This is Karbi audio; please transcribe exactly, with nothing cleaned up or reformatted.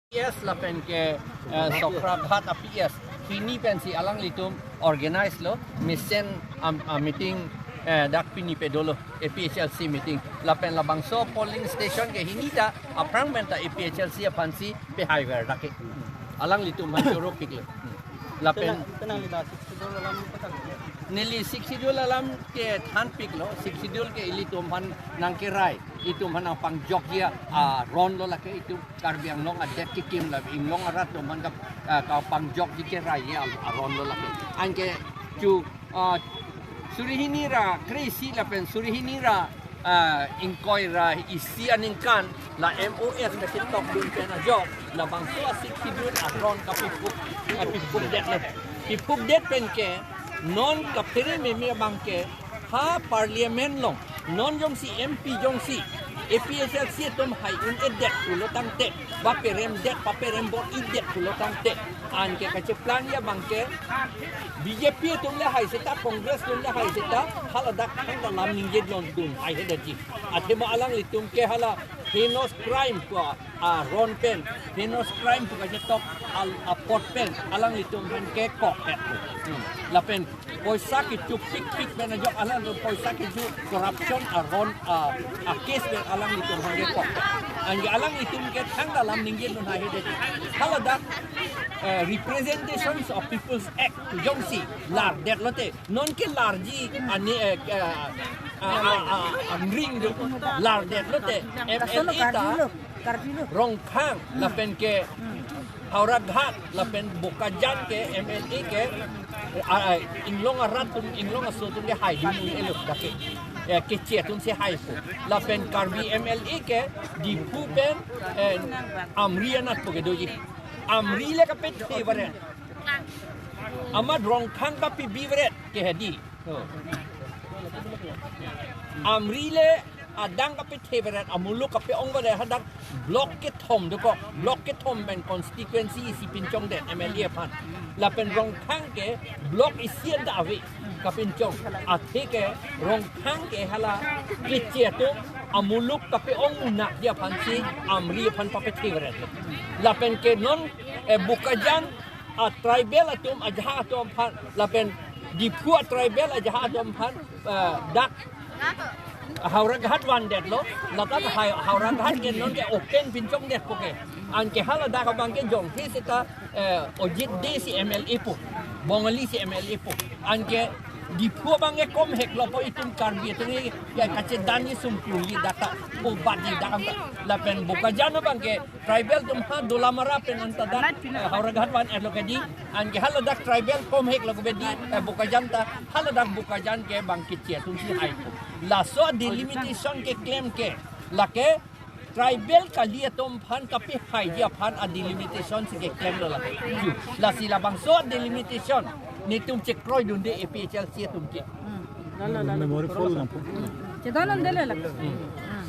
P S lapen ke, eh, Sokraghat a P S hini pensi alanglitum organize lo, mesen am, a meeting, eh, dak pini pedolo, A P H L C meeting. Lapen labangso polling station ke hini ta aphrang pen ta A P H L C aphansi pehaiver dak ke. Alanglitum aphan choro piklo. Lapen Penang, penang neli la Sixth Schedule alam petang. Neli Sixth Schedule alam ke thanpiklo, Sixth Schedule ke ilitum aphan nangkerai, itum aphan nangpangjokji aron lo lake, itum Karbi Anglong adet kekim la Inglong arat atum aphan ka, ah, kapangjokji kerai a, aron lo lake. Anke chu, ah, suri hini ra kre-isi lapen suri hini ra, ah, ingkoi ra isi aningkan la M O S kachitokdun pen ajok labangso a Sixth Schedule aron kapiphuk, kapiphukdetlo. Piphukdet pen ke non kaphere meme abang ke ha parliament along non jongsi M P jongsi A P H L C atum hai un-edet pulo tangte, ba peremdet, ba perem bor-idet pulo tangte, anke kacheplangji abang ke B J P atum le hai seta, Congress atum le hai seta, haladak thangta lam ningjedondun haihedetji. Athema alanglitum ke hala heinous crime pu aron pen, heinous crime pu kachetok al apot pen alanglitum aphan ke kokhet. Hmm. Lapen poisa kecho pikpik pen ajok alanglitum poisa kecho corruption aron a, a case pen alanglitum aphan ke kokhet. Anke alanglitum ke thangta lam ningjedun haihedetji. Haladak, eh, Representations of People's Act jongsi lardet lote, non kelarji ani, eh, eh, a, a, a, angring do lardet lote, M L A ta Rongkhang lapen ke Howraghat lapen Bokajan ke M L A ke, a, a, Inglong arat atum, Inglong aso atum ke haidun un-elo dak ke. Eh, keche atumsi haipo. Lapen Karbi M L A ke Diphu pen, eh, Amri anat pu kedoji. Amri le kapethe varet. Amat Rongkhang kapibi varet ke hedi. Oh. Amri le adang kapethe varet, amuluk kape-ong varet, hadak block kethom dokok, block kethom pen constituency isi pinchongdet M L A aphan. Lapen Rongkhang ke block isi anta ave kapinchong. Athe ke Rongkhang ke hala keche atum amuluk kape-ong unakji aphansi Amri aphan papethe varet. Lapen ke non, eh, Bokajan a tribal atum ajahak atum aphan, lapen Diphu a tribal ajahak atum aphan, eh, dak Howraghat vandetlo, lata Howraghat ke non ke open pinchongdetpo ke. Anke haladak abang ke jongsi seta, eh, Ajit Dey si M L A po, Bongali si M L A po. Anke Diphu abang ke komheklo po, itum Karbi atum ke kachedanji sungklungji dak ta, po batji dak ta. Lapen Bokajan abang ke tribal atum ha Dolamara pen anta dak, eh, Howraghat van-etlo ke di, anke haladak tribal komheklo ke di, eh, Bokajan ta, haladak Bokajan ke bang keche atumsi haipo. Laso delimitation keklem ke lake tribal kali atum aphan kapehaiji aphan a delimitation si keklemlo lake. Ju, lasi labangso delimitation netum chekroidunde A P H L C atum ke. Hmm. Lalo, lalo. Memory full lang po. Hmm. Chedalan dele lake. Hmm. Hmm.